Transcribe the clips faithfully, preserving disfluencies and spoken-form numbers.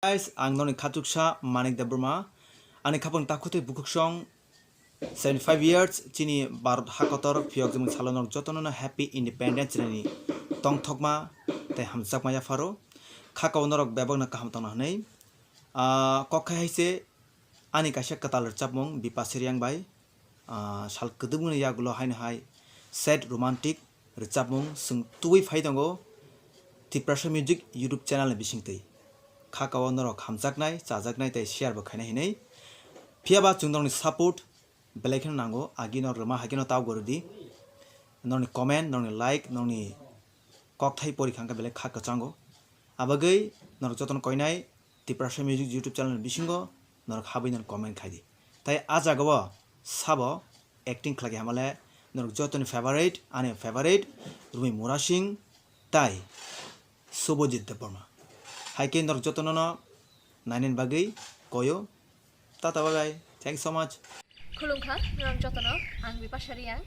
Guys, ang noni khachuksa Manik Debbarma. Ani khapang takhutwi bukhuksong seventy five years chini Bharat hakotor phiyok jemon salo norok jotono no Happy Independence Day ni tongthokma tei hamjakma yapharo. Khakao norok bebak no kaham tongna hwnwi. Ah, kok khai hai se ani kaisa kwtal rwchapmung Bipasha Reang bai. Ah, sal kwdwmani yagulo haino hai sad romantic rwchapmung chwng tubui phai tongo Tiprasa Music YouTube channel ni bisingtwi. Khakao norok hamjaknai, chajaknai tei share bo khainai hinwi. Phiyaba chwng norokni support belai kheno nango, agi norok rwma hai kheno tau goridi. Norokni comment, norokni like, norokni kokthai pori kha hwnkhe belai kha kwchango. Abagwi norok jotono koinai Tiprasa Music YouTube channel ni bisingo norok habwi norok comment khai di. Tai ah jagao sabo acting khlai hamale norok jotoni favorite, ani favorite Rumi Murasing tai Subhajit Debbarma. Hai khe norok jotono no nainani bagwi koyo. Tata bye bye. Thanks so much. Khulumkha, norok jotono, ang Bipasha Reang.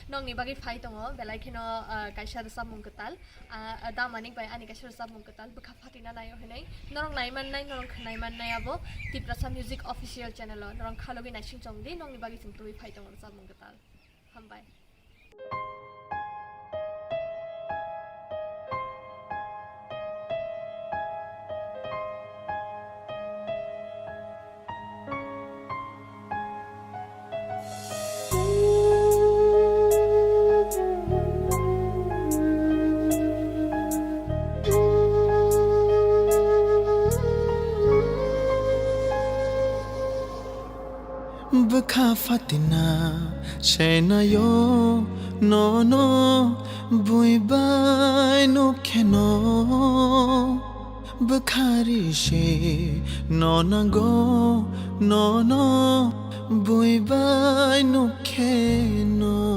Nokni bagwi phai tongo, belai kheno, ah, kaisa rwchapmung kwtal. Ah, ah, Da Manik bai ani kaisa rwchapmung kwtal, bwkha phatina naio hinwi. Norok nai mannai, norok khwnai mannai abo Tiprasa Music Official Channel o. Norok khalogwi naising chong di, nokni bagwi chwng tubui phai tongo rwchapmung kwtal. Hambai. Bwkha phatina senaio nono bui bai nukheno. Bwkha ri se no nango nono bui bai nukheno.